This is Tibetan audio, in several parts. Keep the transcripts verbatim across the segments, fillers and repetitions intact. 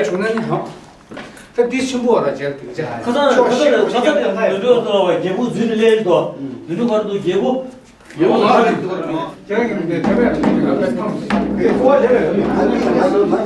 བྱུང་ན་ནི་ཧང་། ད་འདི་ཆེན་པོ་བ་ར་མཇལ་དེ་འཇལ། ཁ་སང་ཁ་སང་ལ་ཁ་སང་ལ་ནུ་འབྲུ་ཐོ་ལ་བ་རྒྱལ་པོ་འཛུལ་ནས་སླེབས་དོ། ནུ་འབྲུ་བར་དུ་རྒྱལ་པོ། རྒྱལ་པོ་ང་རེད་འདུག་ར་མ། ཁྱེད་རང་གི་མི་འདི་དེ་བས་ཁྱེད་རང་གི་ཁམས། དེ་ཚོ་བ་དེ་བས། བླ་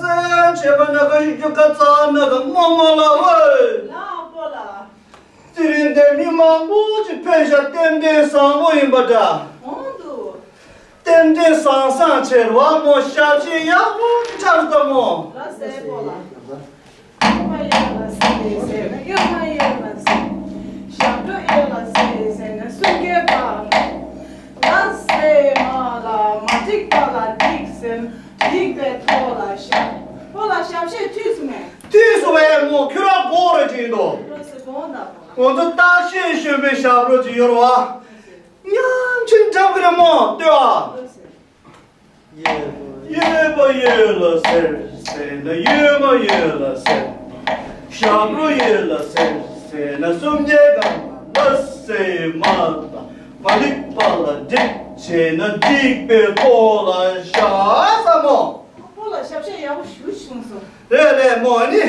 སེ་བྱེད་པ་ན་ག་ཞིག་རྒྱུ་ག་ཙ་ན་ག་མོ་མོ་ལ་ཝེ། ལ་པོ་ལ། དེ་རིང་འདིར་མི་མང་པོ་ཅིག་ཕེབས་ཤག་རྟེན་འབྲེལ་བཟང་པོ་ཡིན་པ་འདྲ། འོང་འདུག་རྟེན་འབྲེལ་བཟང་བཟང་ཆེ་བ་མོ་ཞབས་ཕྱི་ཡག་པོ་ཅིག་འཁྲབ་ད་མོ། ལ་སེ་པོ་ལ། གཡོན་མ་གཡས་ལ་སེ་ཟེར་ན་གཡོན་མ་གཡས་ལ་སེ། ཞབས་བྲོ་གཡས་ལ་སེ་ཟེར་ན་གསུང་སྐད་པ། ལ་སེ་མ་ལ་མ་འགྲིག་པ་ལ་འགྲིག་ཟེར་ན་འགྲིག་པའི་ཐོག་ལ་ཞབས། ཨོ་ལ་ཞབས་ཕྱི་འཐུས་སུ་མེད། འཐུས་སུ་མེད་མོ། ཁྱོད་རང་དགོངས་རེ་བྱེད་འདུག་ལ་སེ་དགོངས་དག་པ། ང་ཚོ་བརྟག་ཞིབ་ཞུས་པའི་ཞབས་བྲོ་ཅིག་ཡོད་རེད་བ། ཉམས་ཆེན་འཁྲབ་གི་རེད་མོ། ལྟོས་ཨ། ལ་སེ། གཡས་པ་གཡས་ལ་སེ་ཟེར་ན་གཡོན་མ་གཡས་ལ་སེ། ཞབས་བྲོ་གཡས་ལ་སེ་ཟེར་ན་གསུམ་བརྒྱད་གང་ལ་སེ་མ་ལ་མ་འགྲིག་པ་ལ་འགྲིག་བྱས་ན་འགྲིག་པའི་ཐོག་ལ་བཞག་ས་མོ། ཨོ་ལ་ཞབས་ཕྱི་ཡག་པོ་ཞུ་བྱུང་སོང་། རེད་རེད་མོ། ཨ་ནི་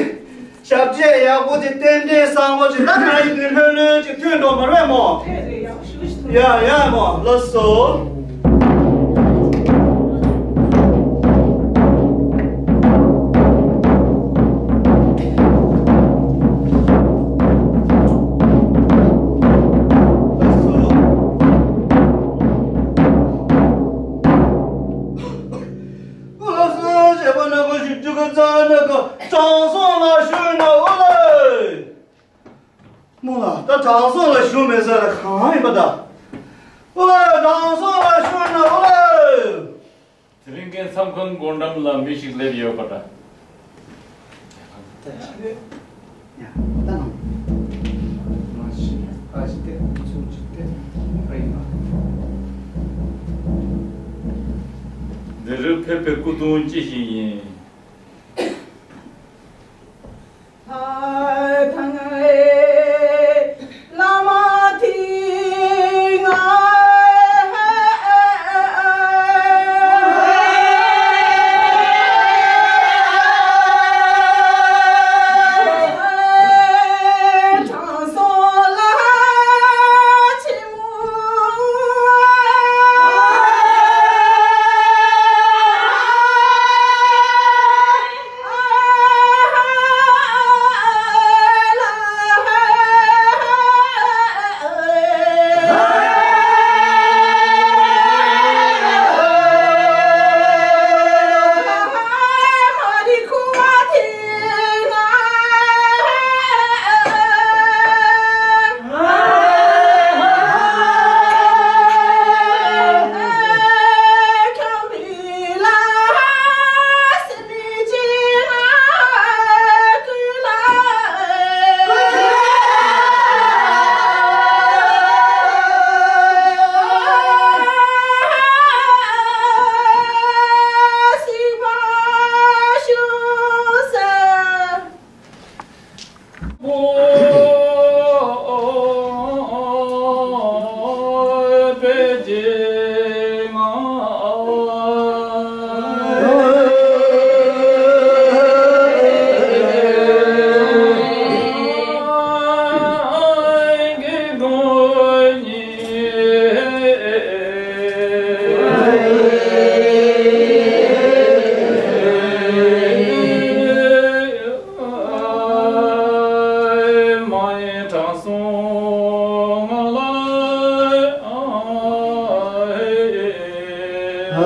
ཞབས་ཕྱི་ཡག་པོ་ཅིག་རྟེན་འབྲེལ་བཟང་པོ་ཅིག་ད་ང་ཡི་དུས་ལྷོད་ལྷོད་ཅིག་ཐོན་འགྲོ་མ་རེད་མོ། རེད་རེད། ཡག་པོ་ཞུ་བྱུང་། ཡ་ཡ་མོ། ལགས་སོ། ཨོ་ལ་སེ་བྱེད་པ་ན་ག་ཞིག་རྒྱུ་ག་ཙ་ན་ག་དྲང་སྲོང་ལ་ཞུས་ན་ཨོ་ལེ། མོ་ལ་ད་དྲང་སྲོང་ལ་ཞུ་མེད་ས་ལ་གང་ཡིན་པ་ད། ཨོ་ལེ་དྲང་སྲོང་ལ་ཞུས་ན་ཨོ་ལེ། དེ་རིང་ཁའི་མཚམས་ཁང་སྒོ་འགྲམ་ལ་མི་ཞིག་སླེབས་ཡོད་པ་འདྲ། འདི་རུ་ཕེབས་པའི་སྐུ་གདུང་ཅི་ཞིག་ཡིན། རྒན་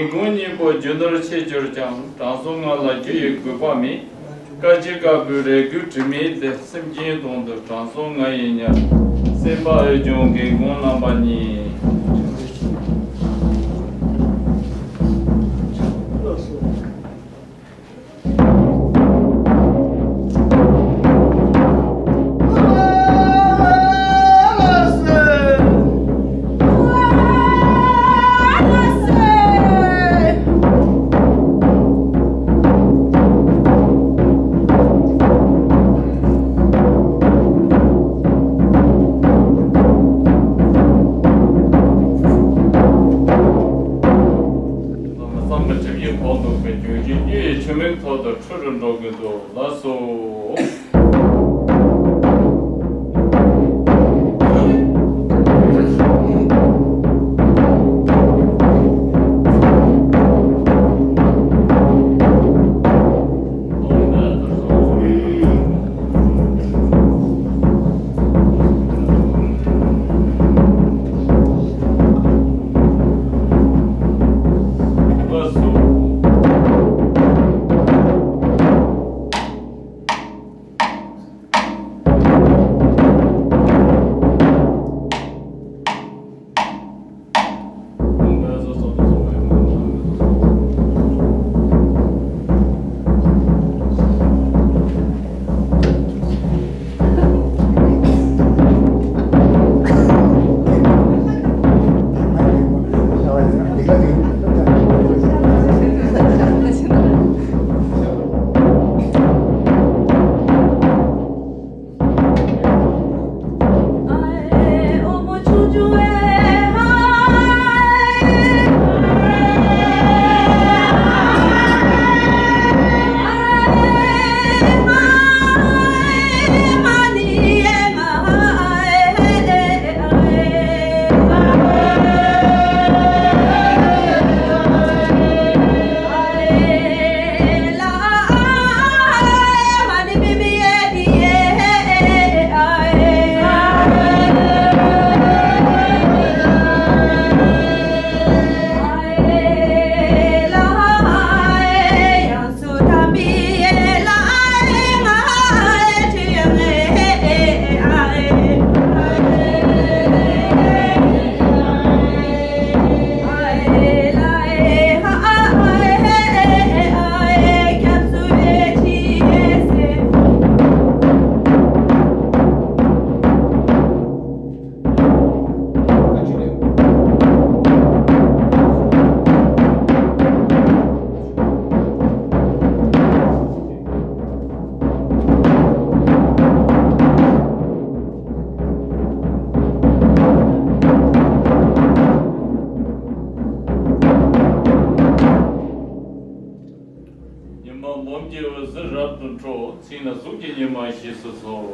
རྒོན་གཉིས་པོ་རྒྱུ་ནོར་ཆེ་གྱུར་ཀྱང་། དྲང་སྲོང་ང་ལ་རྒྱུ་ཡི་རྒུད་པ་མེད། དཀའ་སྤྱད་དཀའ་བའི་རེ་སྐུལ་དྲི་མེད་དེ། སེམས་ཅན་དོན་དུ་དྲང་སྲོང་ང་ཡི་ཉར། སེམས་དཔའ་འོད་སྦྱོང་རྒན་རྒོན་རྣམ་པ་གཉིས། བསམ་པ་ཁྲིམས་ཀྱིས་ཕོག་འདུག་པའི་ལྗོན་ཤིང་གཡུ་ཡི་ཆུ་མིག་ཐོག་ཏུ་འཁྲུ་རུ་འགྲོ་གི་འདུག་ལགས་སོ། ཉི་མ་ངོམས་ཀྱི་འོད་ཟེར་རབ་ཏུ་འཕྲོ། ཚིག་ན་གཟུགས་ཀྱི་ཉི་མ་ཞེས་སུ་གསོལ།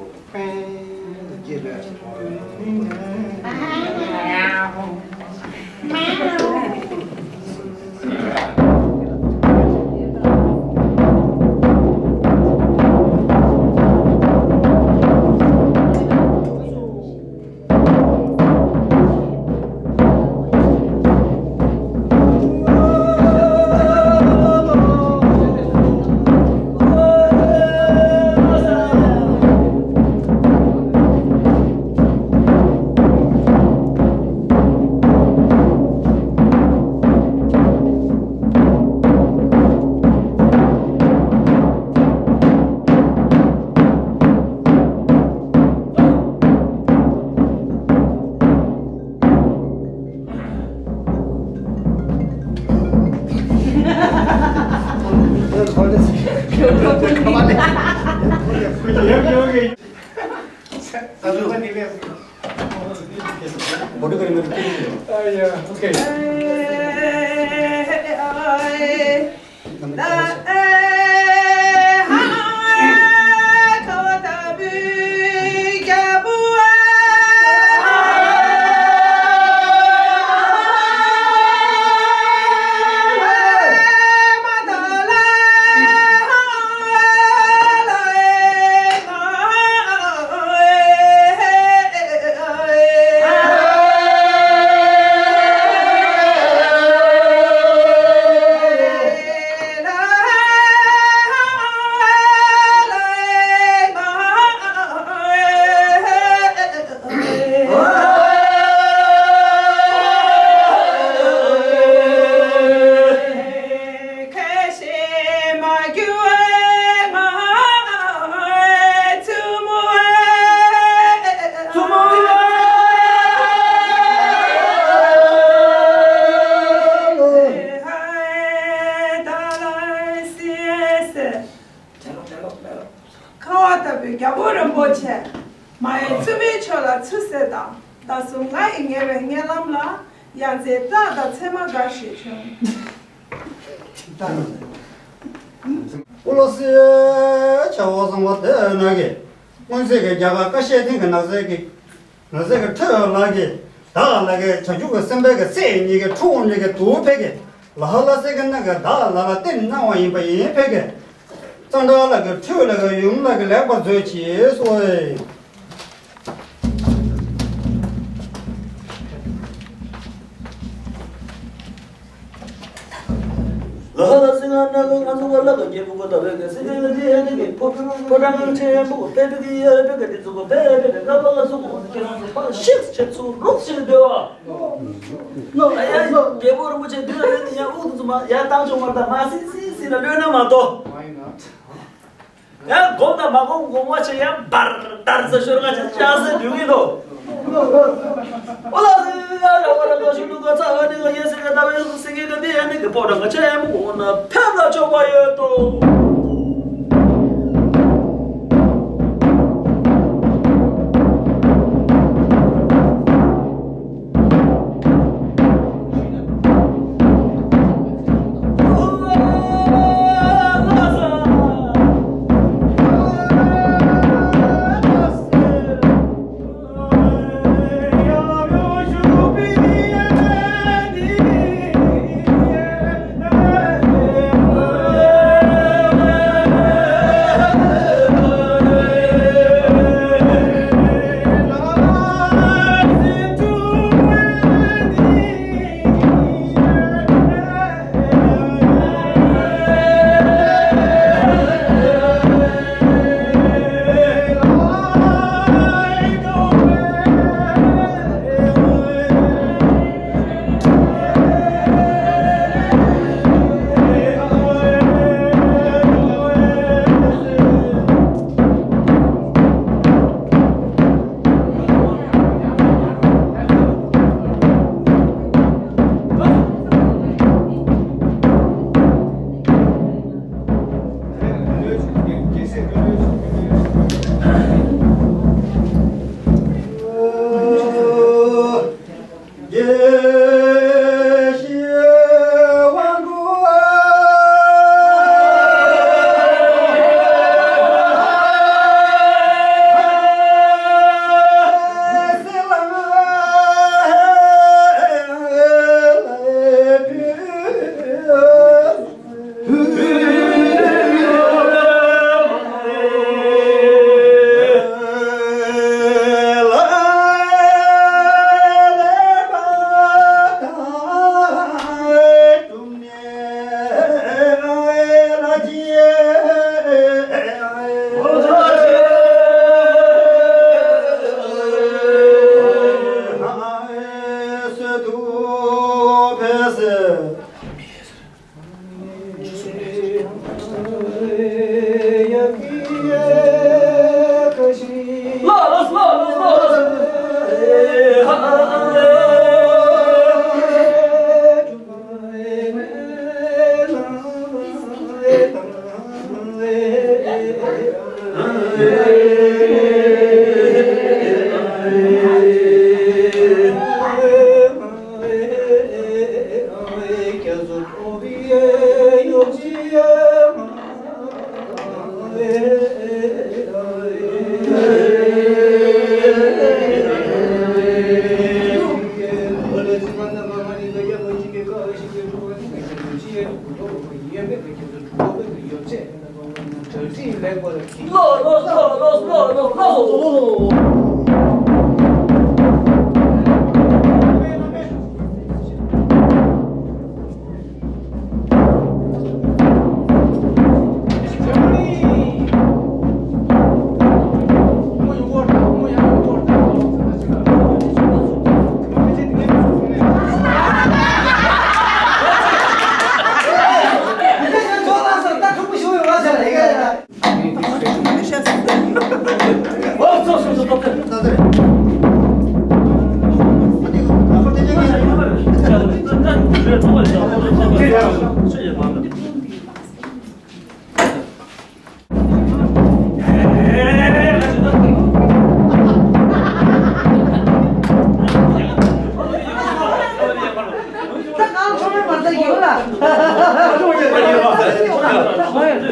རྒྱལ་པོ་རིན་པོ་ཆེ། མ་ཡེངས་བཙུན་མོའི་ཆོས་ལ་ཚུད་ཟེར་དང་། ད་གཟོད་ང་ཡི་ཉེ་བའི་མངལ་ལམ་ལ། ཡ་མཚན་བཀྲག་དང་མཚན་མ་དགའ་ཞེས་བྱུང་། ཀུ་ལོ་སི་བྱ་བ་བཟང་བ་དེ་ན་གི། སྔོན་ཚེ་གི་རྒྱ་གར་ཀ་ཤེད་ཐིང་གི་ནགས་ཚལ་གི། ང་ཚོ་གི་ཁྲོད་ལ་གི་བདག་ལ་གི་བྱང་ཆུབ་ཀྱི་སེམས་དཔའ་གི་སྲས་གཉིས་ཀྱི་ཁྲོ་བོ་གཉིས་ཀྱི་དུ་ཕེ་གི་ལ་ཧ་ལ་སེ་གི་ནང་གི་བདག་ལ་ལ་བསྟན་གནང་བ་ཡིན་པ་ཡིན་ཕེ་གི། གཙང་སྦྲ་ལ་གི་ཁྲོད་ལ་གི་ཡུམ་ལ་གི་ལེགས་པར་མཛོད་ཅེས་སོ། ལ་ཧ་ལ་སེ་ང་ན་གི་ང་ཚོ་བ་ལ་གི་རྒྱལ་པོ་གི་ད་བེ་གི་སེ་གི་གི་དེ་ཡ་ནི་གི་ཕོ་ཕོ་ཕོ་ཏྲ་ངང་ཆེན་པོ་ཕེ་ཕེ་གི་ཡ་ཕེ་གི་དེ་ཚོ་གི་ཕེ་ཕེ་གི་ཀ་པ་ལ་སུ་གི་ཁྱེད་རང་ཚོ་ཕ་ཤིག་ཆེ་ཚུ་རུག་ཆེ་འདོད་བ། ཨ་ཡ་རྒྱལ་པོ་རིན་པོ་ཆེ་འདི་ལ་ཡོད་ནི་ཡ་དབུགས་དེ་ཚོ་མ་ཡ་བཏང་ཆོག་མ་རེད། ད་མ་སི་སི་སི་ལ་ལོས་ན་མ་གཏོགས། ཡང་སྒོམ་དང་མ་སྒོམ་དགོངས་པ་ཆེ་ཡང་བར་དར་ས་ཤོར་ང་ཆ་ཆ་སེ་འདུག་གི་འདུག་ཨོ་ལ་སི་ཡ་ར་བ་ར་ག་ཤུ་ལུ་ག་ཚ་ག་ནི་ག་ཡེ་སི་ག་ད་བེ་སི་གི་ག་དེ་ཡ་ནི་གི་པོ་ར་ག་ཆ་ཡ་མོ་གོ་ན་ཕན་ལ་ཆོག་པ་ཡོད་དོ།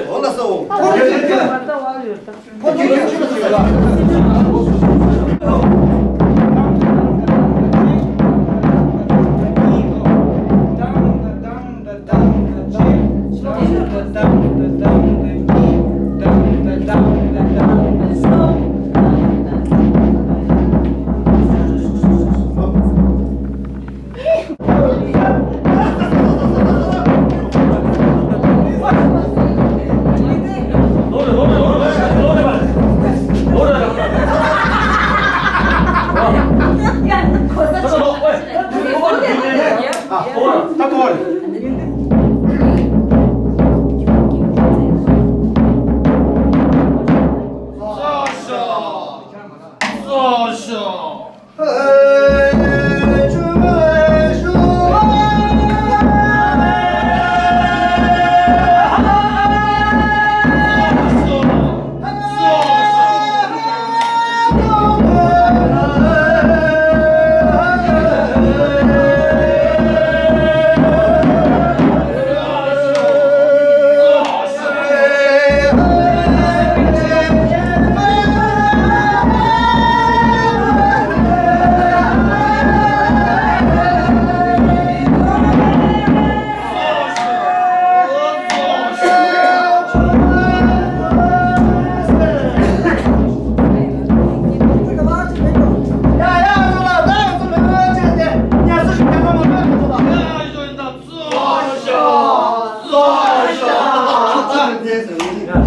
འོ་ལ་སོ།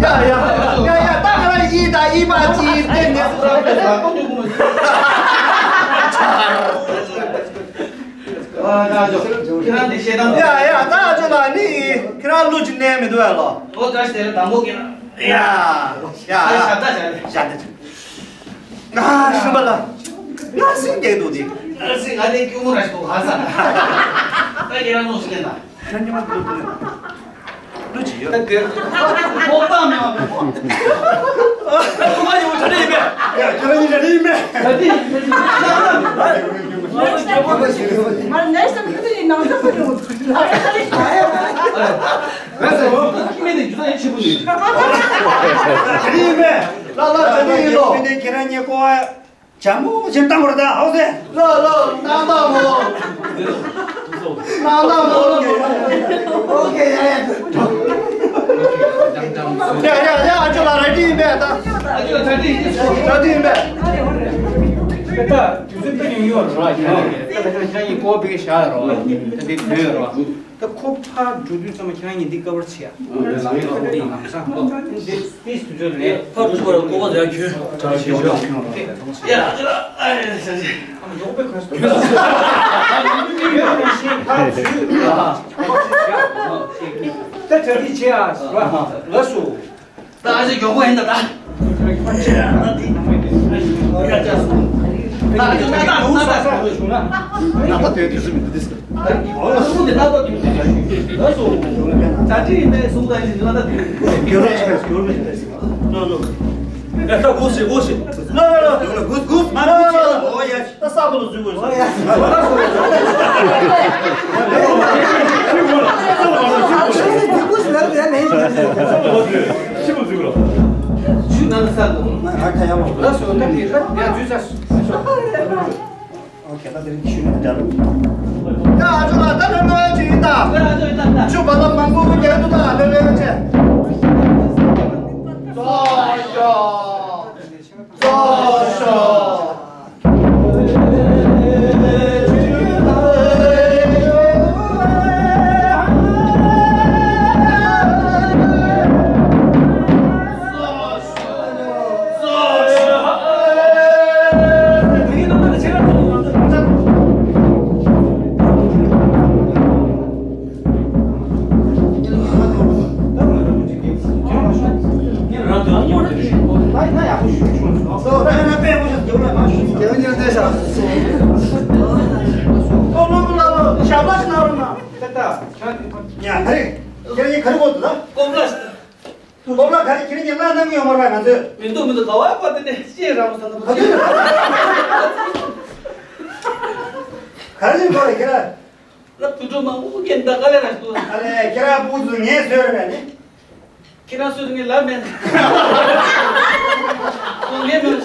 ཡ་ཡ་ཡ་ཡ། ད་ང་ལ་ཡིད་དང་ཡིད་པ་ཅིག་བསྟན་ནས་སུ་ར་བས་ས། ཁྱེད་རང་འདི་བཤད་སྟངས། ཡ་ཡ། ད་ཅོ་ལ་ནི་ཁྱེད་རང་ལུས་ཀྱི་གནས་མི་འདུག་ཨ་ལོ། ཨོ་ད་ཞེ་ལ་དང་པོ་ཁྱེད་རང་ཡ་ཡ་ཡ། ཞབས་ད་ཞབས་ད་ཞབས་ད། ང་ཤི་བ་ལ་ང་སེང་གེ་འདུག་དེ། ང་སེང་ང་ལས་སྐྱུ་མོ་ར་ཞིག་འདུག་ཧ་ས། ད་ཁྱེད་རང་ལུས་ཀྱི་གནས་ན། ཁྱོད་ཉི་མ་འདུག་དེ། ལུས་ཀྱི་ཡོད། ད་དེར་ཁོག་པ་མེད་པ་མེད་པ། ཁོ་མ་ཡོང་གྲ་སྒྲིག་ཡིན་པས། ཡ་ཁྱོད་རང་གཉིས་གྲ་སྒྲིག་ཡིན་པས། གྲ་སྒྲིག་ཡིན་པས། ང་ནས་སམ་ཁ་ཏི་ནང་ཚགས་པ་ཡོང་དུས་ལ་ཁ་ཏི་ཁ་ཡ། ང་ཚོ་ཁྱི་མེད་ནས་རྒྱུ་ན་ཡང་ཆེ་པོ་ཡོད། གྲ་སྒྲིག་ཡིན་པས། ལ་ལ་གྲ་སྒྲིག་ཡིན་ལོ། མི་ནས་ཁྱེད་རང་གཉིས་ཀོ་ཨ། ཇམ་མོ་ཇམ་བཏང་བར་ད་ཧོ་ཟེ། ལོ་ལོ་སྣང་དག་མོ། སྣང་དག་མོ། ཨོ་ཁེ་ཡ་ཡ། ཡ་ཡ་ཡ། ཨ་ཅོ་ལ་ར་ཏི་ཡིན་པས་ད། ཨ་ཅོ་ལ་ར་ཏི་ཡིན་པས། ར་ཏི་ཡིན་པས། ད་དུས་ཚོད་དཔེ་ཉུང་ཉུང་རེད་ར། ཁྱེད་རང་ཁྱེད་རང་གཉིས་ཀོ་བེ་ཤ་ར་བ། ད་དེ་བོད་ར་བ། ད་ཁོ་ཕར་འགྲོ་དུས་ཙམ་པ་ཁྱེད་རང་གཉིས་འདི་ཀ་བར་བྱེད་ཡ། ཨ་ལ་ཡོད་ཨ་ལ་ཡོད། ཨ་ས་ཨ་འདི་དུས་ཚོད་རེད། ཕར་འགྲོ་དུས་ཀ་བར་ཀོ་བ་ཟེར་ཁྱོད། ཡ་ཨ་ལ་ཡོད། ཡོད་ནས་ཤེས་ཁ་ཚུད་ལ། ད་གྲ་སྒྲིག་བྱེད་ཨ་ཟེར་བ་ལ་སོ། ད་ཨ་ཅེ་མགྱོགས་པོ་ཡིན་ད་ད། ཡ་ད་དེ་ཡ་ཅག་སོང་། ད་ཨ་ཅེ་ད་ད་ད་ད་བྱུང་ན། ན་ད་དེ་དུས་སུ་མི་འདུག་དེ་ཟེར། ཨོ་སུ་དེ་ད་ད་དུས་དུས་ད་སུ་ད་ཅི་ཡིན་པས་སུ་ད་ཡིན་ན་ད་དུས། གྱོད་རོགས་ཆེ་གྱོད་རོགས་ཆེ། ལོ་ལོ། ཡ་ད་གུ་སི་གུ་སི། ལོ་ལོ་ལོ། གུ་གུ་མ་གུ་ཆེ། ཨོ་ཡ། ད་ས་བུ་ལ་འཛུལ་དགོས་ཟེར། ཆུ་ནང་ས་དུ། ཨ་ཁ་ཡ་མ། ལ་སོ་ད་དེ་ད་དེ་འཛུལ་ས། ཨོ་ཁེ་ད་དེ་ཆུ་ནང་འདྲ་རུ། ད་ཨ་ཅོ་ལ་ད་ལོ་ལོ་ཆུ་ཡིན་ད། ཆུ་བ་ལ་མང་པོ་རྒྱག་འདུག་ད་ལོ་ལོ་ཆེ། ཙོ་ཤོ། ཁྱེད་གཉིས་ག་རེ་གོ་འདུག་ད། ཀོམ་ལ། ཀོམ་ལ་ག་རེ་ཁྱེད་གཉིས་ལ་གནང་གི་ཡོད་མ་རེད་ང་ཚོས། མི་འདུག་མི་འདུག་ད་བ་པ་དེ་ནས་ཤེས་རང་ས་ན། ག་དུས་ག་རེ་ཡིན་པ་རེད་ཁྱེད་རང་། ལ་བུ་ཕྲུག་མང་པོ་སྐད་འདྲ་ག་ལེ་ར་འདུག་ཨ་ལེ་ཁྱེད་རང་བུ་ཚོ་ངས་བཟོས་རེད་པས་ནི། ཁྱེད་རང་ཚོས་ངས་ལབ་མེད། ཁོང་ངས་མེད།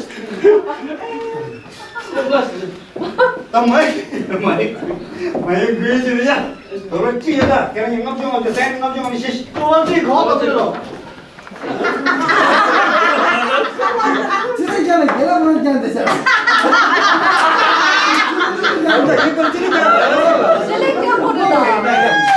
ད་མ་ཡིན་མ་ཡིན་མ་ཡིན་དགོས་ཀྱི་རེད་ཡ། དོ་རོ་ཅི་ཡོད་ད། ཁྱེད་རང་གཉིས་ལྔ་བཅུ་ལྔ་བཅུ་ཟེར། ལྔ་བཅུ་ལྔ་བཅུ་ཞེས་ཤིག་ཏུ་བ་ཅིག་གོ་ད་ཚོད་རོ། ཅི་ཟེར་རྒྱ་ལ་རྒྱ་ལ་མ་རྒྱ་འདི་ཟེར། ད་ཡིན་པར་ཅི་རེད་ད། ཞེ་ལེ་སྐྱོ་པོ་རེད་ད།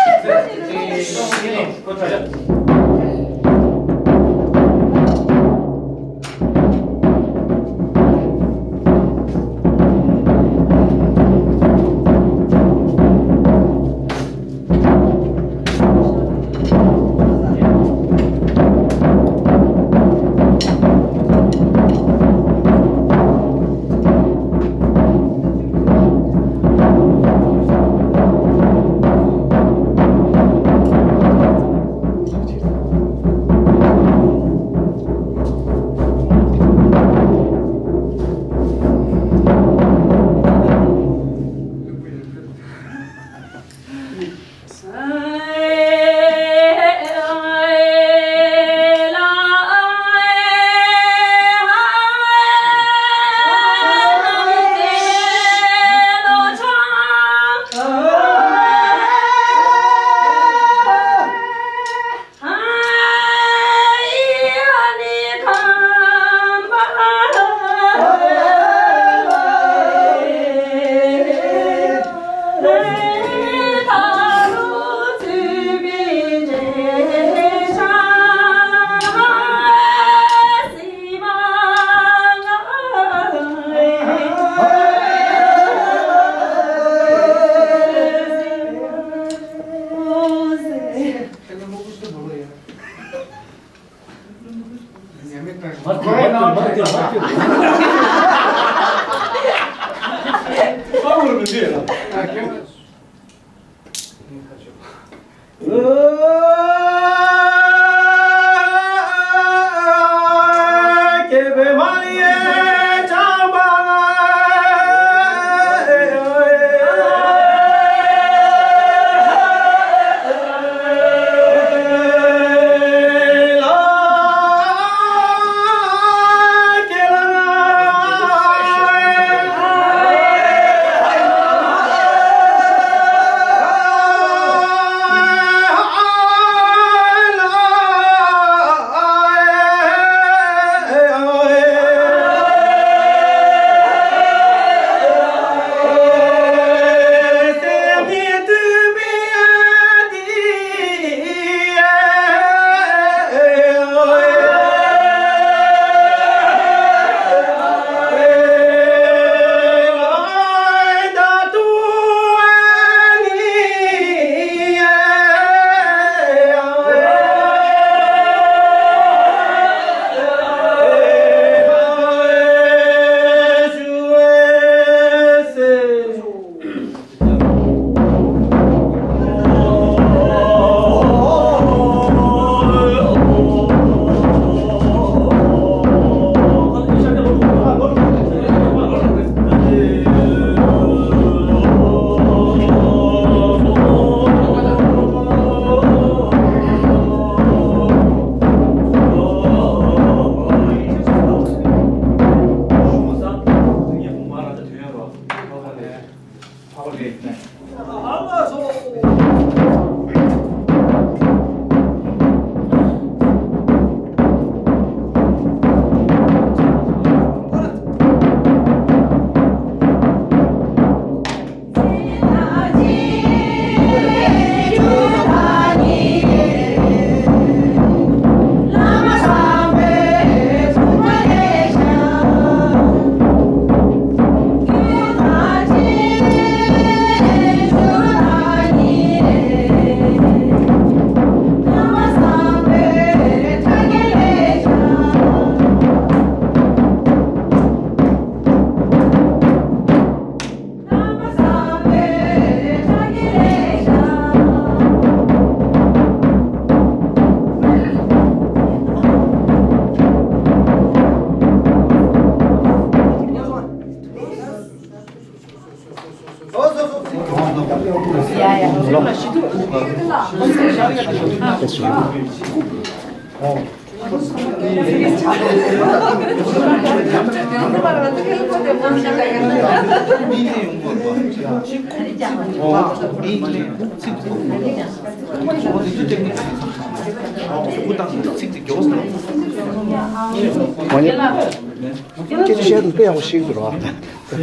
སྐད་ཆ་བཤད་དུས་དཔེ་ཡག་པོ་ཤེས་ཀྱི་རེད།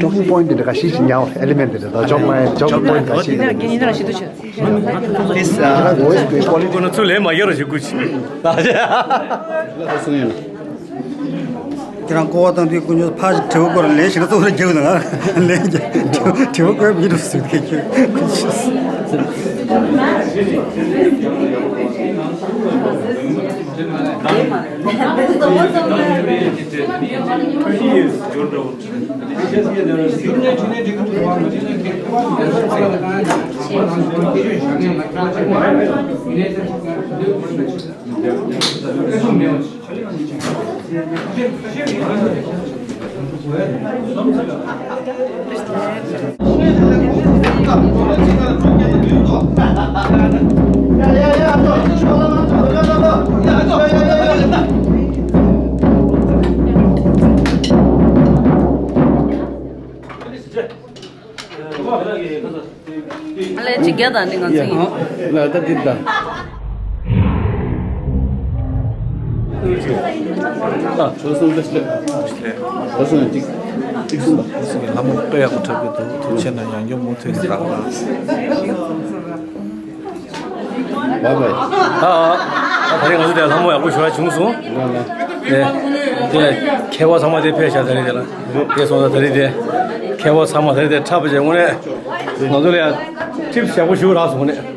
Talking point དེ་འདྲ་ཁ་ཤས་ཤིག་ཉར་element དེ་འདྲ་དང་joke line joke point ཁ་ཤས་དེ་འདྲ། This uh, voice quality ཁོ་ན་ཚུར་ལན་མ་རྒྱག་རོགས་བྱེད་དགོས་ཆེ། ཁྱེད་རང་ཀོ་བ་བཏང་དུས་ཀུན་སྤྱོད་ཕ་ཞིག་དྲི་བ་སྐོར་ལན་ཞིག་ན་གཙོ་བོ་རྒྱག་ན་ལན་རྒྱག་དྲི་བ་དྲི་བ་བཀོད་མི་འདུག་ཟེར་གི་ཁྱོད། ཨ་ལས་ཅིག་རྒྱ་དང་ནི་ང་ཚོ་ཡིན། ལ་ད་འདི་ད། ཨ་ཆོལ་གསུམ་བཀྲ་ཤིས་བདེ་ལེགས། བཀྲ་ཤིས་བདེ་ལེགས། བཀྲ་ཤིས་བདེ་ལེགས། ལྷ་མོ་དཔེ་ཡག་པོ་འཁྲབ་ཀྱི་འདུག་ཐུགས་རྗེ་ཆེ་གནང་། ཡང་བསྐྱར་མུ་མཐུད་ནས་རག་ལ། Bye bye. ཨ་ཨ། ད་རེས་ང་ཚོ་དེ་ལྷ་མོ་ཡག་པོ་ཞེ་དྲག་བྱུང་སོང་། ལ་ལ། དེ་དེ་མཁས་པ་ཚང་མ་དེ་ཕེབས་ཤག་ད་རེས་དེ་ལ། དེ་སོང་ཙང་ད་རེས་དེ་མཁས་པ་ཚང་མ་ད་རེས་དེ་འཁྲབ་པ་བྱས་དངོས་གནས་ང་ཚོ་ལ་ཡང་ཊིབ་སི་ཡག་པོ་ཞེ་པོ་རག་སོང་ནས།